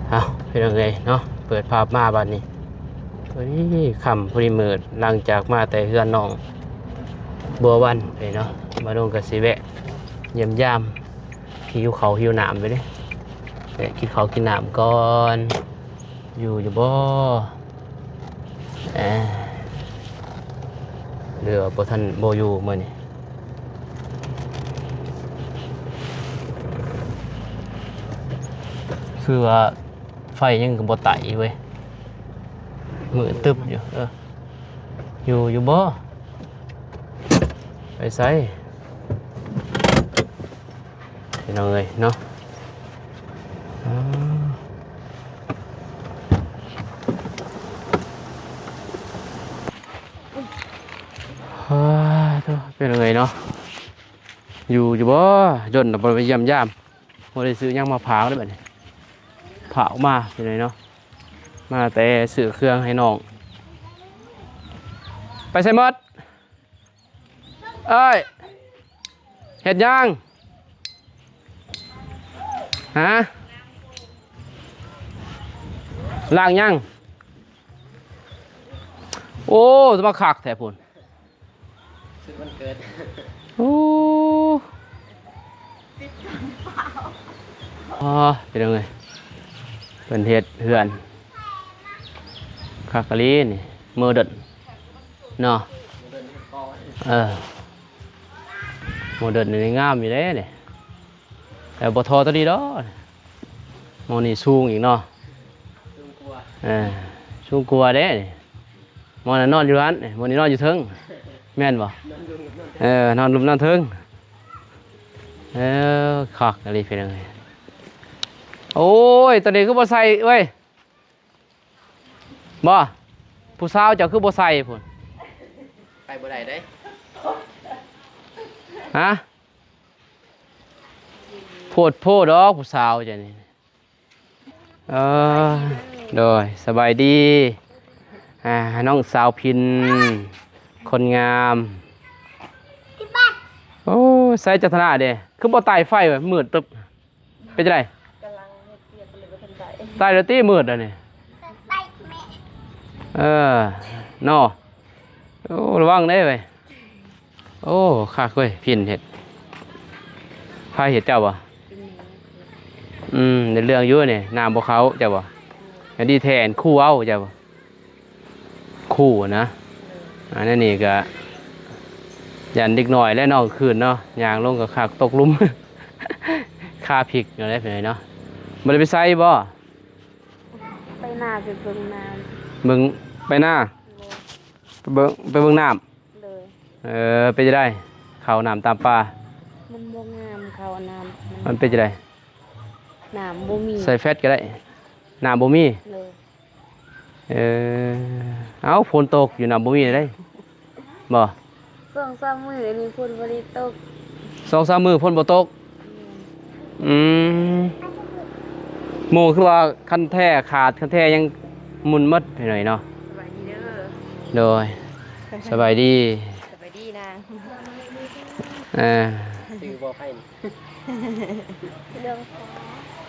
ເອົາ ພີ່ນ້ອງເອີຍເນາະ ເປີດພາບມາບາດນີ້ ພໍດີຄ່ຳພໍດີມືດ ຫຼັງຈາກມາແຕ່ເຮືອນນ້ອງບົວວັນເນາະ ມາລົງກໍຊິແວະຢ້ຽມຢາມ ຫິວເຂົ້າຫິວນ້ຳໄປເດ້ ແວະກິນເຂົ້າກິນນ້ຳກ່ອນ ຢູ່ຢູ່ບໍ່? ເອີ ຫຼືວ່າບໍ່ທັນ ບໍ່ຢູ່ມື້ນີ້ ຄືວ່າໄຟຍັງກໍບໍ່ໄຕ້ເວີຍ ມືດຕຶບຢູ່. ເອີ ຢູ່ຢູ່ບໍ່? ໄປໃສ? ພີ່ນ້ອງເອີຍເນາະ ອາ ໂອ້ ເປັນຈັ່ງໃດເນາະ ຢູ່ຢູ່ບໍ່? ດົນລະບໍ່ໄດ້ໄປຢ້ຽມຢາມ ບໍ່ໄດ້ຊື້ຫຍັງມາຝາກເດ້ບັດນີ້ ພາອອກມາ ເປັນຈັ່ງໃດເນາະ ມາແຕ່ຊື້ເຄື່ອງໃຫ້ນ້ອງ ໄປໃສໝົດ? ເອີຍ ເຮັດຫຍັງ? ຮະ? ລ້າງຫຍັງ? ໂອ້ ສະມາຄັກແທ້ພຸ້ນ ສຸດວັນເກີດ ໂອ້ ອໍ ເປັນຫຍັງເອີຍ ເພິ່ນເຮັດເຮືອນຄັກອີ່ຫຼີນີ້ ໂມເດີນເນາະ ເອີ ໂມເດີນນີ້ງາມຢູ່ເດ້ນີ້ ແຕ່ບໍ່ທໍ່ຕົວນີ້ດອກ ໝ່ອງນີ້ສູງອີກເນາະ ສູງກວ່າ ເອີ ສູງກວ່າເດ້ນີ້ ໝ່ອງນັ້ນນອນຢູ່ຫັ້ນ ໝ່ອງນີ້ນອນຢູ່ເທິງ ແມ່ນບໍ່? ນອນລຸ່ມນອນເທິງ ເອີ ນອນລຸ່ມນອນເທິງ ເອີ ຄັກອີ່ຫຼີພີ່ນ້ອງເອີຍ ໂອ້ຍ ຕົວນີ້ຄືບໍ່ໃສ່ເອີຍ ບໍ່ ຜູ້ສາວເຈົ້າຄືບໍ່ໃສ່ພຸ້ນ ໃສ່ບໍ່ໄດ້ເດ້ ຮະ ໂພດໂພດອກຜູ້ສາວເຈົ້ານີ້ ເອີ ໂດຍ ສະບາຍດີ ອ່າ ນ້ອງສາວພິນ ຄົນງາມ ໂອ້ ໃສ່ຈັນທະນາເດ້ ຄືບໍ່ໄຕ້ໄຟວະ ມືດຕຶບ ເປັນຈັ່ງໃດ? ກຳລັງເຮັດວຽກເລີຍບໍ່ທັນໄດ້ ໄຕ້ແລ້ວຕິ ມືດແລ້ວນີ້ ເອີ ເນາະ ໂອ້ ລະວັງເດ້ເວີຍ ໂອ້ ຄັກເວີຍ ພິນເຮັດ ໃຜເຮັດ ເຈົ້າບໍ່? ອືມ ໄດ້ເລື່ອງຢູ່ນີ້ ນ້ຳບໍ່ເຂົ້າ ເຈົ້າບໍ່? ອັນດີແທ້ ອັນຄູເອົາ ເຈົ້າບໍ່? ຄູນະ ອັນນີ້ກະຢ້ານເດັກນ້ອຍແຫຼະເນາະ ກາງຄືນເນາະ ຍ່າງລົງກະຄັກ ຕົກຫຼຸມ ຄາພິກຢູ່ເດ້ພີ່ນ້ອງເນາະ ບໍ່ໄດ້ໄປໃສບໍ່? ໄປນາ ໄປເບິ່ງນາ ເບິ່ງ ໄປນາ ໂດຍ ໄປເບິ່ງ ໄປເບິ່ງນ້ຳ ໂດຍ ເອີ ເປັນຈັ່ງໃດ ເຂົ້ານ້ຳຕາມປ່າ ມັນບໍ່ງາມ ເຂົ້ານ້ຳ ມັນ ມັນເປັນຈັ່ງໃດ? ນ້ຳບໍ່ມີ ໃສ່ແຟດກໍໄດ້ ນ້ຳບໍ່ມີ ໂດຍ ເອີ ເອົ້າ ຝົນຕົກຢູ່ ນ້ຳບໍ່ມີເດ້ ບໍ່? ສອງສາມມື້ນີ້ຝົນບໍ່ໄດ້ຕົກ ສອງສາມມື້ຝົນບໍ່ຕົກ ອືມ ໝູ່ຄືວ່າຄັນແທ້ຂາດ ຄັນແດງຍັງໝຸ່ນໝົດພີ່ນ້ອງເນາະ ສະບາຍດີເດີ ໂດຍ ສະບາຍດີ ສະບາຍດີນາງ ເອີ ຊື່ບໍ່ໃຜ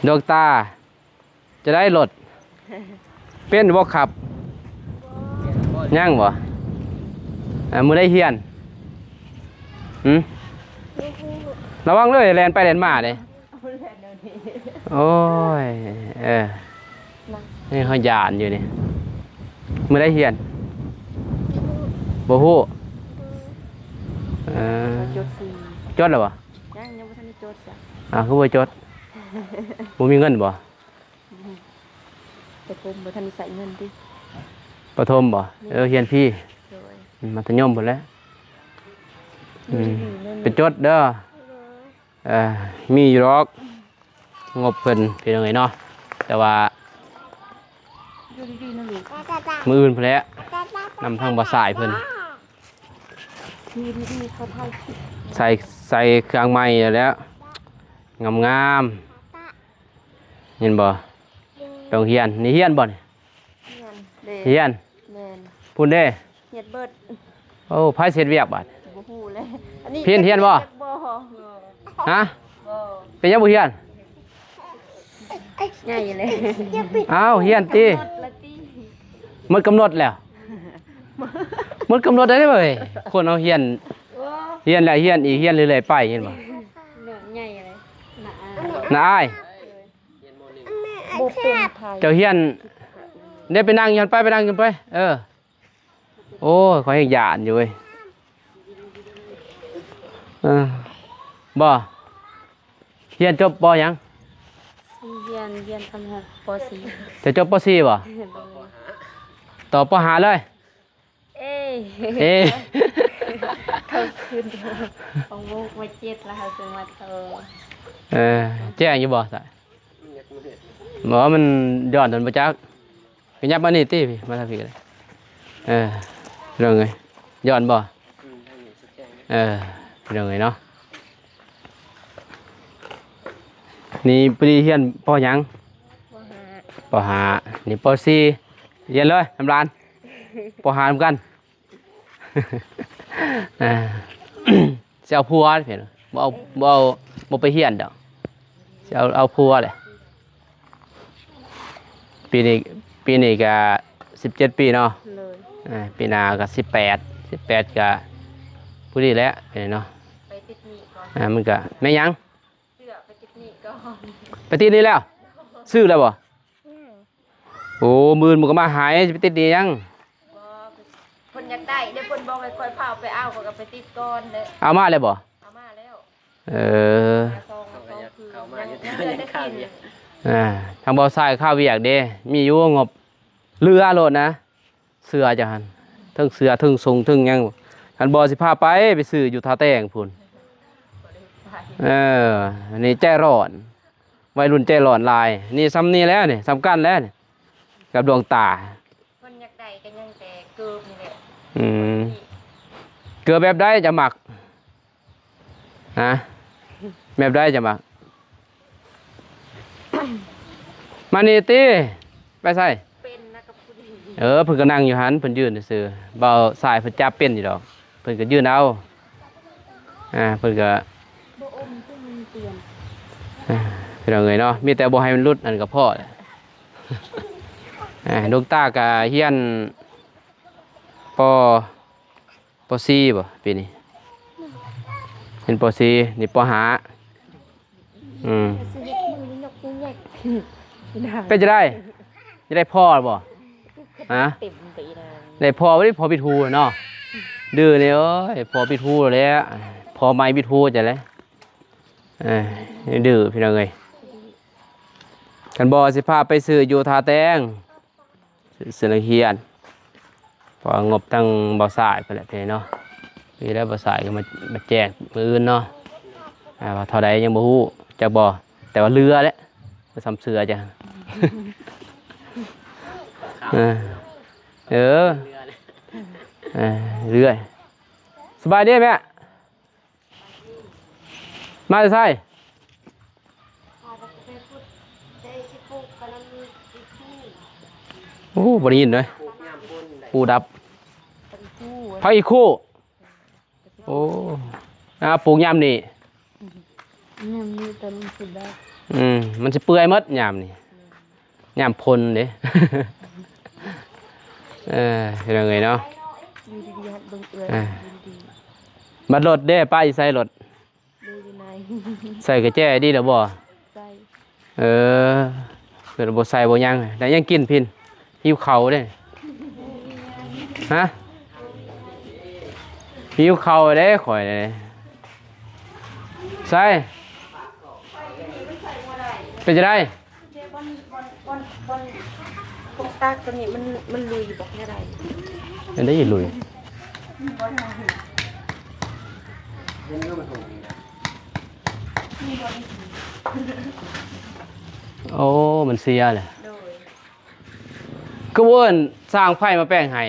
ດວງຕາ ຈະໄດ້ລົດ ເປັນບໍ່ຂັບ? ຍັງບໍ່? ເອີ ມື້ໃດຮຽນ? ຫື? ລະວັງເດີ ແລ່ນໄປແລ່ນມາເດ້ ໂອ້ຍ ເອີ ນີ້ເຮົາຢ້ານຢູ່ນີ້ ມື້ໃດຮຽນ? ບໍ່ຮູ້ ເອີ ຈົດຊື່ ຈົດແລ້ວບໍ່? ຍັງ ຍັງບໍ່ທັນໄດ້ຈົດຊະ ອ້າວ ຄືບໍ່ຈົດ? ບໍ່ມີເງິນບໍ່? ປະຖົມບໍ່ທັນໄດ້ໃຊ້ເງິນຕິ ປະຖົມບໍ່? ແມ່ນ ເອີ ຮຽນຟຣີ ໂດຍ ມັດທະຍົມພຸ້ນແຫຼະ ອືມ ໄປຈົດເດີ ເອີ ມີຢູ່ດອກ ງົບເພິ່ນ ພີ່ນ້ອງເອີຍເນາະ ແຕ່ວ່າ ຢູ່ດີໆນະລູກ ມື້ອື່ນພຸ້ນແຫຼະ ນຳທາງບ່າວຊາຍເພິ່ນ ຢູ່ດີໆ ເຂົາຖ່າຍຄລິບ ໃສ່ ໃສ່ເຄື່ອງໃໝ່ແລ້ວ ງາມໆ. ເຫັນບໍ່? ໂຮງຮຽນ ນີ້ຮຽນບໍ່ນີ້? ຮຽນເດ້ ຮຽນ ແມ່ນ ພຸ້ນເດ້ ຮຽນເບິດ ໂອ້ ໃຜເຮັດວຽກບາດ? ບໍ່ຮູ້ແຫຼະ ອັນນີ້ ພິນຮຽນບໍ່? ບໍ່ ຮະ? ບໍ່ ເປັນຫຍັງບໍ່ຮຽນ? ໃຫຍ່ເລີຍ. ອ້າວ ຮຽນຕິ ໝົດກຳນົດແລ້ວ ໝົດກຳນົດແລ້ວເວີຍ. ຄົນເຮົາຮຽນ ຮຽນແລ້ວຮຽນອີກ ຮຽນເລື້ອຍໆໄປ ເຫັນບໍ່? ນ້ອງໃຫຍ່ເລີຍ ໜ້າອາຍ ໜ້າອາຍ. ບໍ່ເປັນໄທ ເຈົ້າຮຽນ ເດ້ ໄປນັ່ງຢູ່ຫັ້ນໄປ ໄປນັ່ງຢູ່ຫັ້ນໄປ. ເອີ ໂອ້ຍ ຂ້ອຍຍັງຢ້ານຢູ່ເວີຍ. ເອີ ບໍ່ ຮຽນຈົບ ປໍ ຫຍັງ? ຮຽນ ຮຽນທຳ ປ.ສີ່ ຈະຈົບ ປ.ສີ່ ບໍ່? ໂດຍ ຕໍ່ ປໍຫ້າ ເລີຍ. ເອີ ເອີ ເຂົ້າຄືນ ຂອງລູກ ມ.ເຈັດ ແລ້ວເຮົາຊິມາຕໍ່. ເອີ ແຈ້ງຢູ່ບໍ່? ບໍ່ ມັນຍ້ອນໂດນບໍ່ຈັກ. ຂະຫຍັບມານີ້ຕິ ມາທາງພີ້ກໍໄດ້. ເອີ ພີ່ນ້ອງເອີຍ ຍ້ອນບໍ່? ເອີ ພີ່ນ້ອງເອີຍເນາະ. ນີ້ ປີນີ້ຮຽນ ປໍ ຫຍັງ? ປໍຫ້າ ປໍຫ້າ. ນີ້ ປໍສີ່ ຮຽນເລີຍນຳຫຼານ ປໍຫ້ານຳກັນ. ເອີ ຊິເອົາຜົວ ບໍ່ເອົາ ບໍ່ເອົາ ບໍ່ໄປຮຽນດອກ ຊິເອົາ ເອົາຜົວແຫຼະ. ປີນີ້ ປີນີ້ກະສິບເຈັດປີເນາະ. ໂດຍ ເອີ ປີໜ້າກະສິບແປດ ສິບແປດກະພໍດີແຫຼະເນາະ. ໄປຕິດໜີ້ກ່ອນ ເອີ ມັນກະ ແມ່ນຫຍັງ? ເສື້ອໄປຕິດໜີ້ກ່ອນ. ໄປຕິດໜີ້ແລ້ວ? ຊື້ແລ້ວບໍ່? ອືມ ໂອ້ ມື້ອື່ນມັນກໍມາໃຫ້ ຊິໄປຕິດໜີ້ຫຍັງ? ບໍ່ ເພິ່ນຢາກໄດ້ເດ້ ເພິ່ນບອກໃຫ້ຂ້ອຍພາໄປເອົາ ຂ້ອຍກໍໄປຕິດກ່ອນເດ້. ເອົາມາແລ້ວບໍ່? ເອົາມາແລ້ວ. ເອີ ເຂົາມາຢູ່ ແຕ່ວ່າຍັງຄາວຽກ ອ່າ ທາງບ່າວຊາຍຄາວຽກເດ້ ມີຢູ່ງົບ ເຫຼືອໂລດນະ. ເສື້ອເຈົ້າຫັ້ນ ເທິງເສື້ອ ເທິງຊົງ ເທິງຫຍັງ. ຄັນບໍ່ຊິພາໄປ ໄປຊື້ຢູ່ທ່າແຕງພຸ້ນ. ເອີ ອັນນີ້ໃຈຮ້ອນ ໄວລຸ້ນໃຈຮ້ອນຫຼາຍ. ນີ້ຊ່ຳນີ້ແຫຼະ ນີ້ຊ່ຳກັນແຫຼະ ນີ້ ກັບດວງຕາ. ເພິ່ນຢາກໄດ້ກໍຍັງແຕ່ເກີບນີ້ແຫຼະ. ອືມ ເກີບແບບໃດຈະມັກ? ຮະ ແບບໃດຈະມັກ? ມານີ້ຕິ ໄປໃສ? ເປັນນະກັບຜູ້ນີ້. ເອີ ເພິ່ນກໍນັ່ງຢູ່ຫັ້ນ ເພິ່ນຢືນຊື່ໆ. ບ່າວຊາຍເພິ່ນຈັບເປັນຢູ່ດອກ ເພິ່ນກໍຢືນເອົາ. ອ່າ ເພິ່ນກໍ ບໍ່ອົມ ເພິ່ນເປັນ ອ່າ ພີ່ນ້ອງເອີຍເນາະ ມີແຕ່ບໍ່ໃຫ້ມັນຫຼຸດຫັ້ນກໍພໍແຫຼະ. ອ່າ ດວງຕາກໍຮຽນ ປໍ ປໍສີ່ບໍ່ປີນີ້? ຮຽນ ປໍສີ່ ນີ້ ປໍຫ້າ. ອືມ ຊິເຮັດມືຍົກແຍກ ເປັນຈັ່ງໃດ? ຈະໄດ້ພໍ່ແລ້ວບໍ່? ຮະ? ໄດ້ພໍ່ບໍ່? ໄດ້ພໍ່ບິດຫູເນາະ. ດື້ນີ້ ໂອ້ຍ ພໍ່ບິດຫູແລ້ວ ພໍ່ໃໝ່ບິດຫູຈັ່ງໃດ? ເອີ ດື້ ພີ່ນ້ອງເອີຍ. ຄັນບໍ່ ຊິພາໄປຊື້ຢູ່ທ່າແຕງ. ຊື້ນັກຮຽນ ເພາະວ່າງົບທາງບ່າວຊາຍພຸ້ນແຫຼະເນາະ. ມີແລ້ວບ່າວຊາຍກໍມາ ມາແຈກມື້ອື່ນເນາະ. ອ່າ ວ່າເທົ່າໃດຍັງບໍ່ຮູ້ ຈັກບໍ່ ແຕ່ວ່າເຫຼືອແຫຼະ ສ່ຳເສືອຈ້ະ. ເອີ ເອີ ເອີ ເຫຼືອ. ສະບາຍດີແມ່. ມາແຕ່ໃສ? ໂອ້ ບໍ່ໄດ້ຍິນເລີຍ ຫູດັບ. ເຜົາອີກຄູ່. ໂອ້ ອາ ປູກຍາມນີ້ ຍາມນີ້ຕອນມັນຊິດອກ. ອືມ ມັນຊິເປື່ອຍໝົດຍາມນີ້. ຍາມຝົນເດ້. ເອີ ພີ່ນ້ອງເອີຍເນາະ ຢູ່ດີໆ ເບິ່ງເອື້ອຍ ອ່າ ຢູ່ດີໆ. ບັດລົດເດ້ ປ້າຢູ່ໃສລົດ? ຢູ່ໃນ ໃສ່ກະແຈດີແລ້ວບໍ່? ໃສ່. ເອີ ເພິ່ນບໍ່ໃສ່ບໍ່ຫຍັງ ໄດ້ຫຍັງກິນພິ່ນ? ຫິວເຂົ້າເດ້. ຮະ? ຫິວເຂົ້າເດ້ຂ້ອຍເດ້. ໃສ່ ເປັນຈັ່ງໃດ? ເດ້ ບ່ອນ ບ່ອນ ບ່ອນ ບ່ອນ ກົງຕາກຕົວນີ້ມັນ ມັນລຸຍບໍ່ແນວໃດ? ອັນໃດລຸຍ? ໂອ້ ມັນເສຍແຫຼະ. ໂດຍ. ຄືບໍ່ເອີ້ນຊ່າງໄຟມາແປງໃຫ້?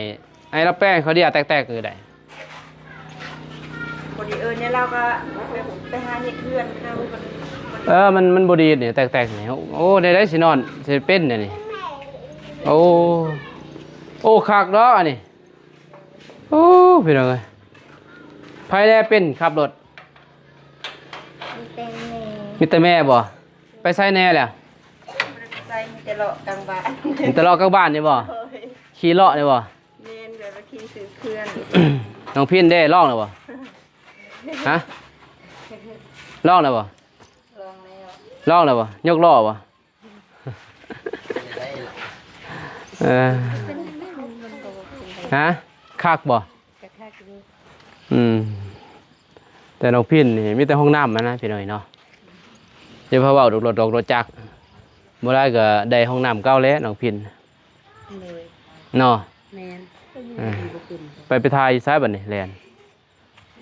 ໃຫ້ລາວແປງເຂົາເດຍແຕກໆ ຄືໃດ? ພໍດີເອີ້ນແລ້ວລາວກໍໄປ ໄປຫາເຮັດເຮືອນເຂົາ. ເອີ ມັນ ມັນບໍ່ດີດນີ້ ແຕກໆນີ້. ໂອ້ ໄດ້ ໄດ້ຊິນອນ ຊິເປັນແນວນີ້. ໂອ້ ໂອ້ ຄັກດອກອັນນີ້. ໂອ້ ພີ່ນ້ອງເອີຍ ໃຜແດ່ເປັນຂັບລົດ? ມີແຕ່ແມ່. ມີແຕ່ແມ່ບໍ່? ໄປໃສແດ່ລະ? ບໍ່ໄດ້ ໃສ່ມີແຕ່ເລາະກາງບ້ານ ມີແຕ່ເລາະກາງບ້ານນີ້ບໍ່? ໂດຍ ຂີ່ເລາະນີ້ບໍ່? ແມ່ນ ແບບວ່າຂີ່ຊື້ເຄື່ອງ. ນ້ອງພິນເດ້ ລອງແລ້ວບໍ່? ຮະ? ລອງແລ້ວບໍ່? ລອງແລ້ວ ລອງແລ້ວບໍ່? ຍົກລໍ້ບໍ່? ເອີ ຮະ? ຄັກບໍ່? ກະຄັກຢູ່. ອືມ ແຕ່ນ້ອງພິນນີ້ມີແຕ່ຫ້ອງນ້ຳຫັ້ນນະພີ່ນ້ອງເນາະ. ຢ່າພາເວົ້າດອກລົດ ດອກລົດຈັກ ບໍ່ໄດ້ກໍໄດ້ຫ້ອງນ້ຳເກົ່າແຫຼະນ້ອງພິນ. ໂດຍ ເນາະ. ແມ່ນ. ເອີ ໄປ ໄປຖ່າຍຢູ່ໃສບັດນີ້? ແລ່ນ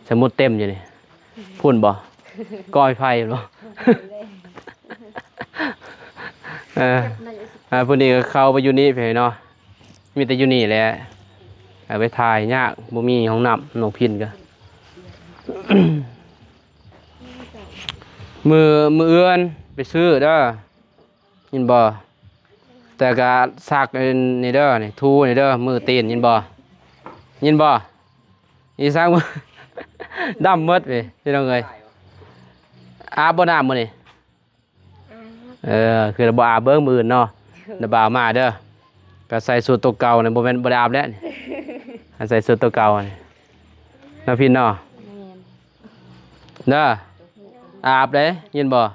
ສະໝຸດເຕັມຢູ່ນີ້. ພຸ້ນບໍ່? ກ່ອໄຟບໍ່? ເອີ ອ່າ ຜູ້ນີ້ກໍເຂົ້າໄປຢູ່ນີ້ພີ່ນ້ອງເນາະ. ມີແຕ່ຢູ່ນີ້ແຫຼະ ເອົາໄປຖ່າຍຍາກ ບໍ່ມີຫ້ອງນ້ຳ. ນ້ອງພິນກໍ ມື້ ມື້ອື່ນໄປຊື້ເດີ ຍິນບໍ່? ແຕ່ກະຊັກອັນນີ້ເດີ ນີ້ ຖູນີ້ເດີ ມືຕີນ ຍິນບໍ່? ຍິນບໍ່? ອີສັງ ດຳໝົດເວີຍ ພີ່ນ້ອງເອີຍ. ອາບບໍ່ນ້ຳມື້ນີ້? ອາບ. ເອີ ຄືລະບໍ່ອາບ ເບິ່ງມື້ອື່ນເນາະ ລະບ່າວມາເດີ. ກະໃສ່ຊຸດໂຕເກົ່ານີ້ ບໍ່ແມ່ນບໍ່ໄດ້ອາບແລ້ວນີ້ ໃສ່ຊຸດໂຕເກົ່ານີ້ເນາະ ພີ່ນ້ອງເນາະ. ແມ່ນ. ເດີ ອາບເດ້ ຍິນບໍ່?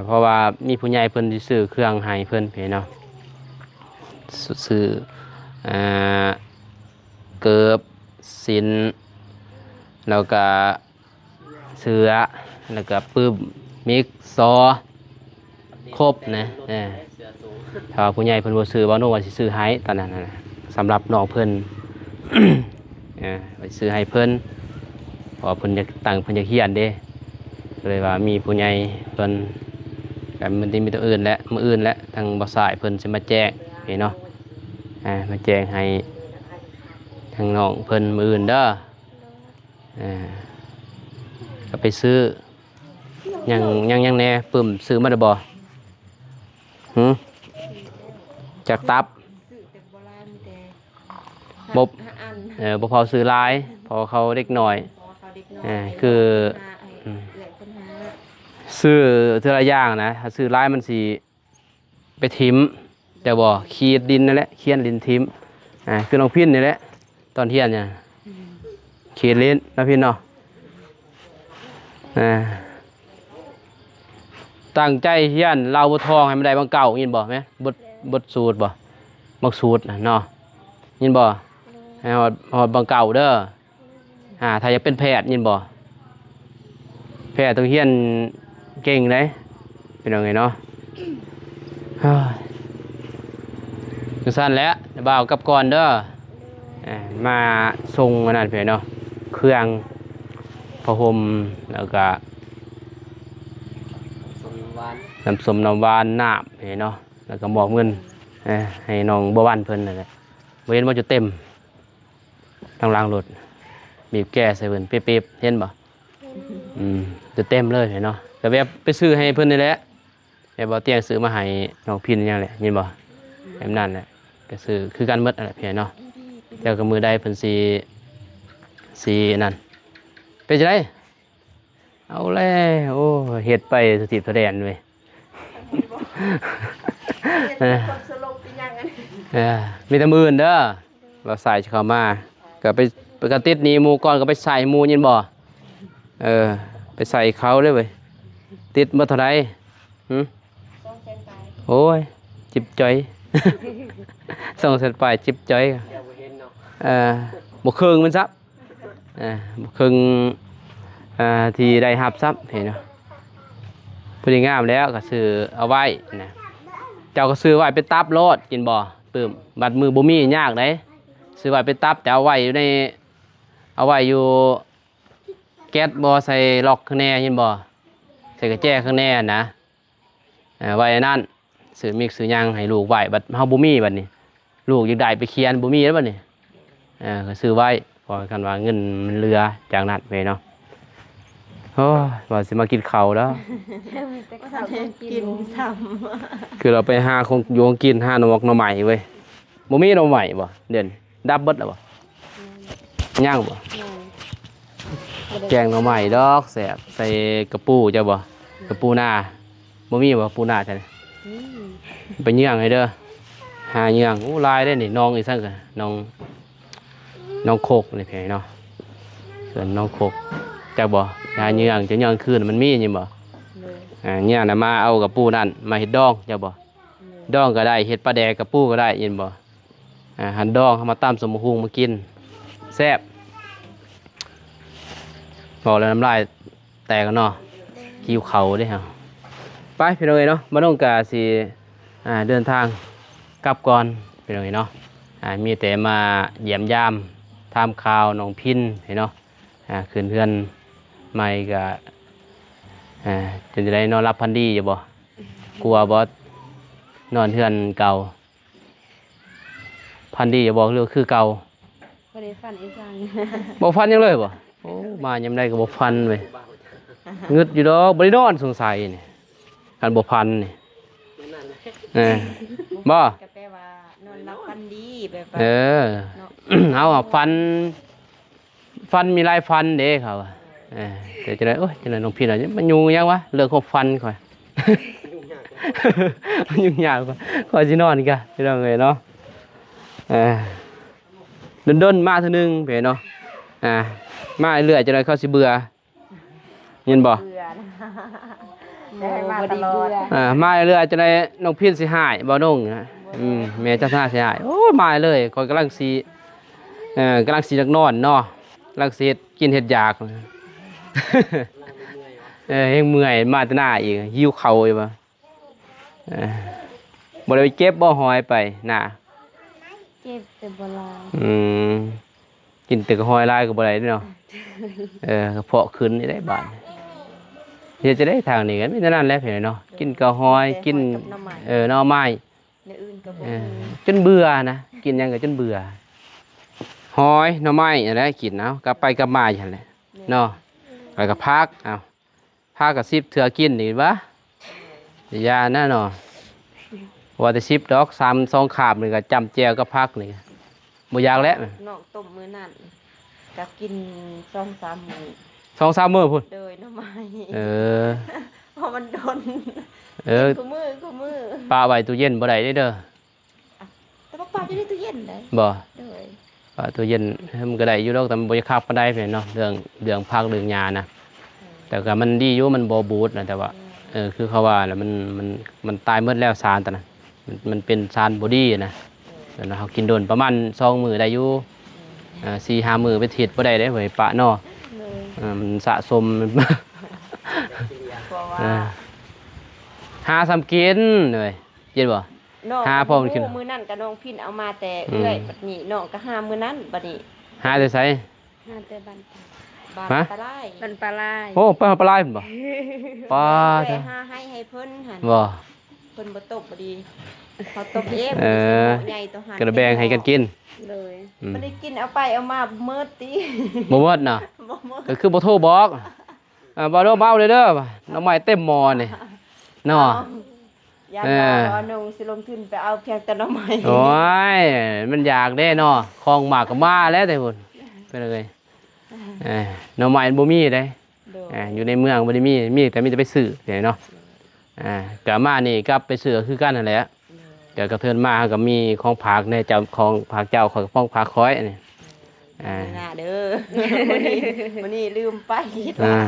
ເພາະວ່າມີຜູ້ໃຫຍ່ເພິ່ນຊິຊື້ເຄື່ອງໃຫ້ເພິ່ນເນາະ ຊື້ ຊື້ ເກີບ ສິ້ນ ແລ້ວກະເສື້ອ ແລ້ວກະປຶ້ມ ມິກ ຊໍ ຄົບນະ. ເອີ ຖ້າວ່າຜູ້ໃຫຍ່ເພິ່ນບໍ່ຊື້ ບ່າວນຸ່ງວ່າຊິຊື້ໃຫ້ຕອນນັ້ນນະ ສຳລັບນ້ອງເພິ່ນ ເອີ ວ່າຊິຊື້ໃຫ້ເພິ່ນ ເພາະວ່າເພິ່ນຢາກຕັ້ງ ເພິ່ນຢາກຮຽນເດ້. ກໍເລີຍວ່າມີຜູ້ໃຫຍ່ເພິ່ນ ກໍມັນຊິມີໂຕອື່ນແຫຼະ ມື້ອື່ນແຫຼະ ທາງບ່າວຊາຍເພິ່ນຊິມາແຈ້ງໃຫ້ເນາະ ອ່າ ມາແຈ້ງໃຫ້ທາງນ້ອງເພິ່ນມື້ອື່ນເດີ. ເອີ ກໍໄປຊື້ ຍັງ ຍັງ ຍັງແດ່ ປຶ້ມ ຊື້ໝົດແລ້ວບໍ່? ຫື ຈັກຕັບ? ບໍ່ ເອີ ບໍ່ພໍຊື້ຫຼາຍ ເພາະວ່າເຂົາເດັກນ້ອຍ ເອີ ຄື ອືມ ຊື້ເທື່ອລະຢ່າງນະ ຖ້າຊື້ຫຼາຍມັນຊິ ໄປຖິ້ມ ແຕ່ບໍ່ຂີດດິນນັ້ນແຫຼະ ຂຽນດິນຖິ້ມ ອ່າ ຄືນ້ອງພິນນີ້ແຫຼະ ຕອນຮຽນນີ້ ອືມ ຂີດດິນເນາະພິນເນາະ. ອ່າ ຕັ້ງໃຈຮຽນລາວບົດທອງໃຫ້ມັນໄດ້ບັງເກົ້າ ຍິນບໍ່? ແມ່ນ ບົດ ບົດສູດບໍ່? ບັກສູດນະເນາະ ຍິນບໍ່? ໃຫ້ຮອດ ຮອດບັງເກົ້າເດີ. ອ່າ ຖ້າຢາກເປັນແພດ ຍິນບໍ່? ແພດຕ້ອງຮຽນເກັ່ງເດ້ ພີ່ນ້ອງເອີຍເນາະ. ເຮີ້ຍ ຈັ່ງຊັ້ນແຫຼະ ບ່າວກັບກ່ອນເດີ. ເອີ ມາສົ່ງອັນນັ້ນ ພີ່ນ້ອງເນາະ ເຄື່ອງ ຜ້າຫົ່ມ ແລ້ວກະ ນ້ຳສົ້ມນ້ຳຫວານ ນ້ຳສົ້ມນ້ຳຫວານ ນ້ຳ ພີ່ນ້ອງເນາະ ແລ້ວກະມອບເງິນ ເອີ ໃຫ້ນ້ອງບົວວັນເພິ່ນນັ້ນແຫຼະ. ບໍ່ເຫັນບໍ່? ຈະເຕັມ ທາງຫຼັງລົດ ບີບແກໃສ່ເພິ່ນ ປີບໆ ເຫັນບໍ່? ເຫັນ. ອືມ ຈະເຕັມເລີຍເນາະ ກະແບບໄປຊື້ໃຫ້ເພິ່ນນີ້ແຫຼະ ແບບວ່າຕຽງຊື້ມາໃຫ້ນ້ອງພິນຫຍັງແຫຼະ ເຫັນບໍ່? ແບບນັ້ນແຫຼະ ກະຊື້ຄືກັນໝົດຫັ້ນແຫຼະ ພີ່ນ້ອງເນາະ. ແຕ່ກະມື້ໃດເພິ່ນຊິ ຊິອັນນັ້ນ ເປັນຈັ່ງໃດ? ເອົາແລ້ວ ໂອ້ ເຮັດໄປສຸດທິດສຸດແດນເວີຍ. ເອີ ມີແຕ່ມື້ອື່ນເດີ ບ່າວຊາຍຊິເຂົ້າມາ ກະໄປ ໄປກະຕິດໜີ້ໝູ່ກ່ອນ ກະໄປໃສ່ໝູ່ ຍິນບໍ່? ເອີ ໄປໃສ່ເຂົາເລີຍເວີຍ. ຕິດໝົດເທົ່າໃດ? ຫື ສອງແສນປາຍ. ໂອ້ຍ ຈິບຈ່ອຍ ສອງແສນປາຍ ຈິບຈ່ອຍ. ເອີ ບໍ່ເຄິ່ງມັນຊະ ອ່າ ເຄິ່ງ ອ່າ ທີ່ໄດ້ຮັບຊ້ຳ ເຫັນບໍ່? ຜູ້ທີ່ງາມແລ້ວກໍຊື້ເອົາໄວ້ນະ ເຈົ້າກໍຊື້ໄວ້ເປັນຕັບໂລດ ກິນບໍ່? ປຶ້ມ ບັດມື້ບໍ່ມີຍາກໃດ ຊື້ໄວ້ເປັນຕັບ ແຕ່ເອົາໄວ້ຢູ່ໃນ ເອົາໄວ້ຢູ່ແກັດບໍ່ ໃສ່ລັອກຂ້າງແນ່ ເຫັນບໍ່? ໃສ່ກະແຈຂ້າງແນ່ນະ. ເອີ ໄວ້ອັນນັ້ນ ຊື້ມິກຊື້ຫຍັງໃຫ້ລູກໄວ້ ບັດເຮົາບໍ່ມີ ບັດນີ້ລູກຢາກໄດ້ໄປຂຽນ ບໍ່ມີແລ້ວບັດນີ້ ເອີ ກໍຊື້ໄວ້ ເພາະຄັນວ່າເງິນມັນເຫຼືອຈາກນັ້ນໄປເນາະ. ໂອ້ຍ ວ່າຊິມາກິນເຂົ້າແລ້ວ ແຕ່ເຂົ້າກໍກິນຊ້ຳ ຄືລາວໄປຫາຂອງຢູ່ຂອງກິນ ຫາໜໍ່ໝາກໜໍ່ໄມ້ເວີຍ. ບໍ່ມີໜໍ່ໄມ້ບໍ່ ດຽວນີ້ດັບເບິດແລ້ວບໍ່? ອືມ ຍັງບໍ່? ຍັງ. ແກງໜໍ່ໄມ້ດອກແຊບ ໃສ່ກະປູເຈົ້າບໍ່? ກະປູນາ ບໍ່ມີບໍ່ປູນາເຈົ້ານີ້? ໄປເຍືອງໃຫ້ເດີ ຫາເຍືອງ. ໂອ້ ຫຼາຍເດ້ນີ້ ໜອງອີ່ສັງກະ ໜອງ ໜອງຄົກນີ້ເດ້ເນາະ ເຂື່ອນໜອງຄົກ ຈັກບໍ່? ຫາເຍືອງ ຈະເຍືອງຄືນມັນມີ ຍິນບໍ່? ໂດຍ ອ່າ ເຍືອງນະ ມາເອົາກະປູນັ້ນ ມາເຮັດດອງ ຈັກບໍ່? ໂດຍ ດອງກະໄດ້ ເຮັດປາແດກກະປູກະໄດ້ ຍິນບໍ່? ອ່າ ຫັ້ນດອງ ເຮົາມາຕຳສົມບັກຫຸ່ງມາກິນ ແຊບ. ເວົ້າແລ້ວນ້ຳລາຍແຕກແລ້ວເນາະ ຫິວເຂົ້າເດ້ເຮົາ. ໄປພີ່ນ້ອງເອີຍເນາະ ບາດນີ້ກະຊິ ອ່າ ເດີນທາງກັບກ່ອນພີ່ນ້ອງເອີຍເນາະ. ອ່າ ມີແຕ່ມາຢ້ຽມຢາມ ຖາມຂ່າວນ້ອງພິນເນາະ. ອ່າ ຂຶ້ນເຮືອນໃໝ່ກະ ອ່າ ເປັນຈັ່ງໃດ ນອນຫຼັບຝັນດີຢູ່ບໍ່? ກົວບໍ່ ນອນເຮືອນເກົ່າ? ຝັນດີຢູ່ບໍ່ ຫຼືວ່າຄືເກົ່າ? ບໍ່ໄດ້ຝັນອີ່ສັງ ບໍ່ຝັນຫຍັງເລີຍບໍ່? ໂອ້ ມາຍາມໃດກະບໍ່ຝັນເວີຍ ງຶດຢູ່ດອກ ບໍ່ໄດ້ນອນສົງໄສນີ້ ຄັນບໍ່ຝັນນີ້. ເອີ ບໍ່ ກະແປວ່ານອນຫຼັບຝັນດີ ແບບວ່າ ເອີ ເນາະ ເຮົາອະຝັນ ຝັນມີຫຼາຍຝັນເດ້ເຂົາວ່າ. ເອີ ແຕ່ຈັ່ງໃດ ໂອ້ຍ ຈັ່ງໃດ ນ້ອງພິນວ່າ ມາຫຍຸ້ງຫຍັງວະ ເລື່ອງຄວາມຝັນຂ້ອຍ ຫຍຸ້ງຍາກ ຂ້ອຍຊິນອນກະ ພີ່ນ້ອງເອີຍເນາະ. ເອີ ດົນໆມາເທື່ອໜຶ່ງເດ້ເນາະ. ອ່າ ມາເລື້ອຍ ຈັ່ງໃດເຂົາຊິເບື່ອ ຍິນບໍ່? ເບື່ອນະ ບໍ່ ບໍ່ໄດ້ເບື່ອ ອ່າ ມາເລື້ອຍ ຈັ່ງໃດນ້ອງພິນຊິຮ້າຍບໍ່ນ້ອງ? ອືມ ແມ່ເຈົ້າໜ້າຊິຮ້າຍ. ໂອ້ ມາເລີຍ ຂ້ອຍກຳລັງຊິ ເອີ ກຳລັງຊິຢາກນອນເນາະ ກຳລັງຊິເຮັດກິນເຮັດຢາກ ເອີ ແຮງເມື່ອຍ ມາແຕ່ນາອີກ ຫິວເຂົ້າຢູ່ບໍ່? ເອີ ບໍ່ໄດ້ໄປເກັບບໍ່ ຫອຍໄປນາ? ເກັບແຕ່ບໍ່ຫຼາຍ ອືມ ກິນແຕ່ກະຫອຍຫຼາຍກະບໍ່ໄດ້ເນາະ. ເອີ ກະເພາະຂຶ້ນນີ້ໄດ໋ບາດນີ້ ເຮັດຈັ່ງໃດທາງນີ້ກະມີແຕ່ນັ້ນແຫຼະພີ່ນ້ອງເນາະ ກິນກະຫອຍ ກິນ ເອີ ໜໍ່ໄມ້ ແນວອື່ນກະບໍ່ ເອີ ມີ ຈົນເບື່ອນະ ກິນຫຍັງກະຈົນເບື່ອ ຫອຍ ໜໍ່ໄມ້ຫັ້ນແຫຼະກິນ ເອົາ ກັບໄປກັບມາຢູ່ຫັ້ນແຫຼະເນາະ. ແລ້ວກະຜັກ ເອົາ ພາກັນສິບເທື່ອກິນນີ້ຫວາ ຢ່ານະເນາະ ວ່າແຕ່ສິບດອກ ສາມ ສອງຄາບນີ້ກະຈ້ຳແຈ່ວກັບຜັກນີ້ ບໍ່ຢາກແລ້ວ. ນ້ອງຕົ້ມມື້ນັ້ນກະກິນສອງສາມມື້ ສອງສາມມື້ພຸ້ນ. ໂດຍ ໜໍ່ໄມ້ ເອີ ເພາະມັນດົນ ເອີ ກິນຄູ່ມື້ຄູ່ມື້ ປະໄວ້ຕູ້ເຢັນບໍ່ໄດ້ເດີ. ອ່ະ ແຕ່ວ່າປະຢູ່ໃນຕູ້ເຢັນໄດ໋ ບໍ່? ໂດຍ ປະຕູ້ເຢັນ ເອີ ມັນກະໄດ້ຢູ່ດອກ ແຕ່ມັນບໍ່ຢາກຄັກປານໃດເນາະ ເລື່ອງ ເລື່ອງຜັກເລື່ອງຫຍ້ານະ. ອືມ ແຕ່ກະມັນດີຢູ່ ມັນບໍ່ບູດນະ ແຕ່ວ່າ ອືມ ເອີ ຄືເຂົາວ່າແຫຼະ ມັນ ມັນ ມັນຕາຍໝົດແລ້ວ ສານຕົວນັ້ນ ມັນ ມັນເປັນສານບໍ່ດີນະ. ໂດຍ ແລ້ວເຮົາກິນດົນປະມານສອງມື້ໄດ້ຢູ່ ອືມ ເອີ ສີ່ຫ້າມື້ ເປັນທິດບໍ່ໄດ້ເດ້ເວີຍ ປະເນາະ. ໂດຍ ເອີ ມັນສະສົມ ເພາະວ່າ ເອີ ຫາສ່ຳກິນເວີຍ ເຫັນບໍ່? ນ້ອງຫາພໍມັນຂຶ້ນ ມື້ນັ້ນກະນ້ອງພິນເອົາມາແຕ່ ອືມ ເອື້ອຍ ບັດນີ້ນ້ອງກະຫາມື້ນັ້ນ ບັດນີ້ ຫາແຕ່ໃສ? ຫາແຕ່ບ້ານປາ ບ້ານ ຫາ ປາລາຍ ບ້ານປາລາຍ. ໂອ້ ໄປຫາປາລາຍພຸ້ນບໍ່? ປາ ເອື້ອຍຫາໃຫ້ ໃຫ້ເພິ່ນຫັ້ນ ບໍ່ ເພິ່ນບໍ່ຕົບ ພໍດີເຮົາຕົບເອງ. ເອີ ໃຫຍ່ໂຕຫັ້ນ ກະໄດ້ແບ່ງໃຫ້ກັນກິນ. ໂດຍ ອືມ ບໍ່ໄດ້ກິນ ເອົາໄປເອົາມາບໍ່ໝົດຕິ ບໍ່ໝົດເນາະ ບໍ່ໝົດ ກະຄືບໍ່ໂທບອກ ອ່າ ບໍ່ເອົາເດີ ເອົາເດີ ໜໍ່ໄມ້ເຕັມໝໍ້ນີ້ເນາະ. ເອີ ຢ້ານວ່າ ເອີ ບໍ່ໜຸ່ງຊິລົງທຶນໄປເອົາພຽງແຕ່ໜໍ່ໄມ້. ໂອ້ຍ ມັນຢາກເດ້ເນາະ ຂອງໝາກກະມາແລ້ວແຕ່ພຸ້ນ ເປັນຈັ່ງໃດ? ເອີ ໜໍ່ໄມ້ມັນບໍ່ມີເດ້. ໂດຍ ເອີ ຢູ່ໃນເມືອງບໍ່ໄດ້ມີ ມີແຕ່ ມີແຕ່ໄປຊື້ເນາະ. ໂດຍ ເອີ ກະມານີ້ກັບໄປຊື້ກະຄືກັນຫັ້ນແຫຼະ. ໂດຍ ກະກະເທີນມາເຮົາກະມີຂອງຝາກແດ່ ເຈົ້າຂອງຝາກເຈົ້າ ຂ້ອຍກະຂອງຝາກຂ້ອຍນີ້. ອ່າ ມື້ໜ້າເດີ ມື້ນີ້ ມື້ນີ້ລືມໄປ. ອ່າ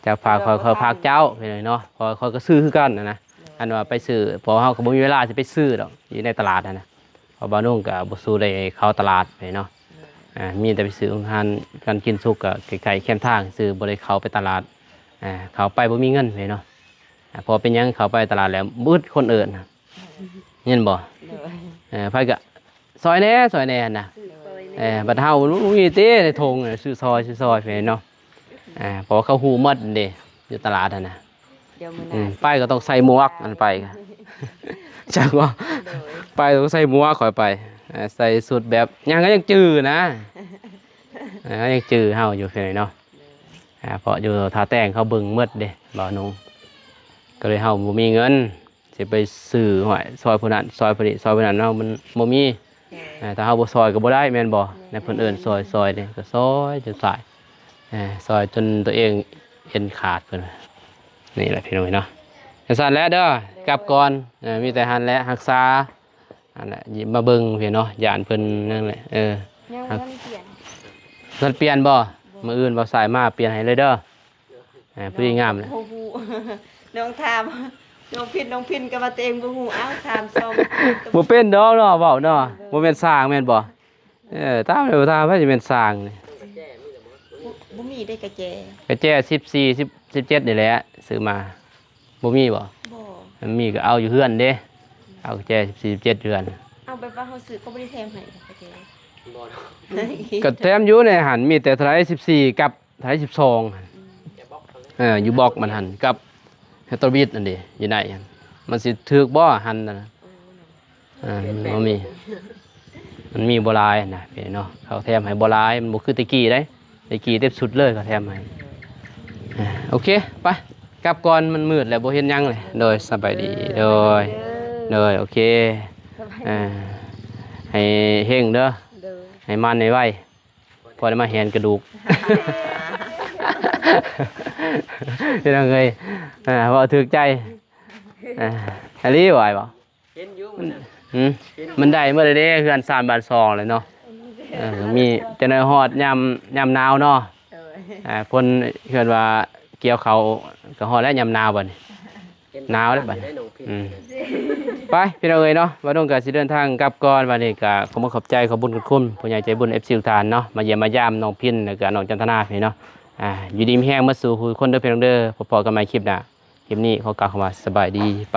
ເຈົ້າຝາກຂ້ອຍ ຂ້ອຍຝາກເຈົ້າ ພີ່ນ້ອງເນາະ ຂ້ອຍ ຂ້ອຍກະຊື້ຄືກັນຫັ້ນນະ. ໂດຍ ອັນວ່າໄປຊື້ ເພາະເຮົາກະບໍ່ມີເວລາຊິໄປຊື້ດອກ ຢູ່ໃນຕະຫຼາດຫັ້ນນະ ເພາະບ່າວນຸ່ງກະບໍ່ສູ້ໄດ້ເຂົ້າຕະຫຼາດເນາະ. ໂດຍ ອ່າ ມີແຕ່ໄປຊື້ຢູ່ຮ້ານການກິນສຸກ ກະໃກ້ໆແຄມທາງຊື່ ບໍ່ໄດ້ເຂົ້າໄປຕະຫຼາດ. ອ່າ ເຂົ້າໄປບໍ່ມີເງິນເນາະ. ອ່າ ເພາະເປັນຫຍັງ ເຂົ້າໄປຕະຫຼາດແລ້ວບໍ່ອຶດຄົນເອີ້ນ ແມ່ນບໍ່? ໂດຍ ເອີ ໃຜກະ ຊ່ອຍແດ່ ຊ່ອຍແດ່ຫັ້ນນະ. ເອີ ບັດເຮົາບໍ່ມີຕິໃນຖົງ ຊື້ຊ່ອຍ ຊື້ຊ່ອຍເນາະ. ເອີ ເພາະວ່າເຂົາຮູ້ໝົດເດ້ ຢູ່ຕະຫຼາດຫັ້ນນະ. ດຽວມື້ໜ້າ ອືມ ໄປກະຕ້ອງໃສ່ໝວກ ອັນໄປກະ ຈັກບໍ່? ໂດຍ ໄປຕ້ອງໃສ່ໝວກ ຂ້ອຍໄປ ເອີ ໃສ່ຊຸດແບບ ຫຍັງກະຍັງຈື່ນະ. ເອີ ຍັງຈື່ເຮົາຢູ່ເນາະ. ໂດຍ ອ່າ ເພາະຢູ່ທ່າແຕງເຂົາເບິ່ງໝົດເດ້ ບ່າວນຸ່ງ ກະເລີຍເຮົາບໍ່ມີເງິນ ຊິໄປຊື້ ຫ້ວຍ ຊ່ອຍຜູ້ນັ້ນ ຊ່ອຍຜູ້ນີ້ ຊ່ອຍຜູ້ນັ້ນເນາະ ມັນບໍ່ມີ. ໂດຍ ເອີ ຖ້າເຮົາບໍ່ຊ່ອຍກະບໍ່ໄດ້ແມ່ນບໍ່? ແມ່ນ ໃນເພິ່ນເອີ້ນຊ່ອຍ ຊ່ອຍນີ້ກະຊ່ອຍຈົນຕາຍ ເອີ ຊ່ອຍຈົນໂຕເອງເອັນຂາດ ເພິ່ນວ່າ. ນີ້ແຫຼະພີ່ນ້ອງເນາະ. ຈັ່ງຊັ້ນແຫຼະເດີ ກັບກ່ອນ ເອີ ມີແຕ່ຫັ້ນແຫຼະ ຮັກສາ ອັນນັ້ນແຫຼະ ມາເບິ່ງພີ້ເນາະ ຢ້ານເພິ່ນນັ້ນແຫຼະ ເອີ ຍັງບໍ່ທັນປ່ຽນ ບໍ່ທັນປ່ຽນບໍ່? ມື້ອື່ນບ່າວສາຍມາປ່ຽນໃຫ້ເລີຍເດີ ເອີ ພໍດີງາມແຫຼະ ໂອ້ໂຫ ນ້ອງຖາມ ນ້ອງພິນ ນ້ອງພິນກໍວ່າຕົວເອງບໍ່ຮູ້ ເອົ້າ ຖາມຊ່ອງ ບໍ່ເປັນດອກເນາະ ເວົ້າເນາະ ບໍ່ແມ່ນຊ່າງແມ່ນບໍ່? ເອີ ຖາມແລ້ວບໍ່ຖາມ ໃຜຊິແມ່ນຊ່າງນີ້ ບໍ່ ບໍ່ມີເດ້ກະແຈ ກະແຈສິບສີ່ ສິບ ສິບເຈັດນີ້ແຫຼະ ຊື້ມາ ບໍ່ມີບໍ່? ບໍ່ ມັນມີກໍເອົາຢູ່ເຮືອນເດ້ ເອົາກະແຈສິບສີ່ ສິບເຈັດເຮືອນ ເອົາແບບວ່າເຮົາຊື້ກໍບໍ່ໄດ້ແຖມໃຫ້ກະແຈ ບໍ່ດອກ ກໍແຖມຢູ່ໃນຫັ້ນ ມີແຕ່ເທົ່າໃດ ສິບສີ່ ກັບເທົ່າໃດ ສິບສອງ ອືມ ເອີ ຢູ່ບັອກມັນຫັ້ນ ກັບເຮໂຕບິດຫັ້ນເດ້ ຢູ່ໃນຫັ້ນ ມັນຊິຖືກບໍ່ຫັ້ນນະ? ເອີ ມັນບໍ່ມີ ມັນມີບໍ່ຫຼາຍນະພີ່ເນາະ ເຂົາແຖມໃຫ້ບໍ່ຫຼາຍ ມັນບໍ່ຄືແຕ່ກີ້ເດ້ ແຕ່ກີ້ເຕັມຊຸດເລີຍເຂົາແຖມໃຫ້ ເອີ ໂອເຄ ໄປ ກັບກ່ອນ ມັນມືດແລ້ວ ບໍ່ເຫັນຫຍັງເລີຍ ໂດຍ ສະບາຍດີ ໂດຍ ໂດຍ ໂອເຄ ສະບາຍດີ ເອີ ໃຫ້ເຮັງເດີ ໂດຍ ໃຫ້ມັນໄວໆ ພໍໄດ້ມາແຫນກະດູກ ພີ່ນ້ອງເອີຍ ເອີ ເວົ້າຖືກໃຈ ເອີ ອີ່ຫຼີຫວາຍບໍ່? ເຫັນຢູ່ ມັນ ມັນ ຫືມ ມັນໄດ້ໝົດເດ້ ເຮືອນຊານບ້ານຊ່ອງແຫຼະເນາະ ເອີ ມີ ຈັ່ງໃດຮອດຍາມ ຍາມໜາວເນາະ ໂດຍ ອ່າ ຄົນເອີ້ນວ່າກ່ຽວເຂົ້າກໍຮອດແລ້ວຍາມໜາວບັດນີ້ ເຫັນ ໜາວເດ້ບັດນີ້ ອືມ ໄປພີ່ນ້ອງເອີຍເນາະ ບ່າວດົງກໍຊິເດີນທາງກັບກ່ອນ ບັດນີ້ກໍຂໍຂອບໃຈ ຂອບບຸນຂອບຄຸນຜູ້ໃຫຍ່ໃຈບຸນ ເອັຟຊີ ທຸກທ່ານເນາະ ມາຢ້ຽມມາຢາມນ້ອງພິນ ແລ້ວກໍນ້ອງຈັນທະນາພີ່ເນາະ ອ່າ ຢູ່ດີມີແຮງໝົດສູ່ຜູ້ຄົນເດີພີ່ນ້ອງເດີ ພໍ້ກັນໃໝ່ຄລິບໜ້າ ຄລິບນີ້ຂໍກ່າວຄຳວ່າສະບາຍດີ ໄປ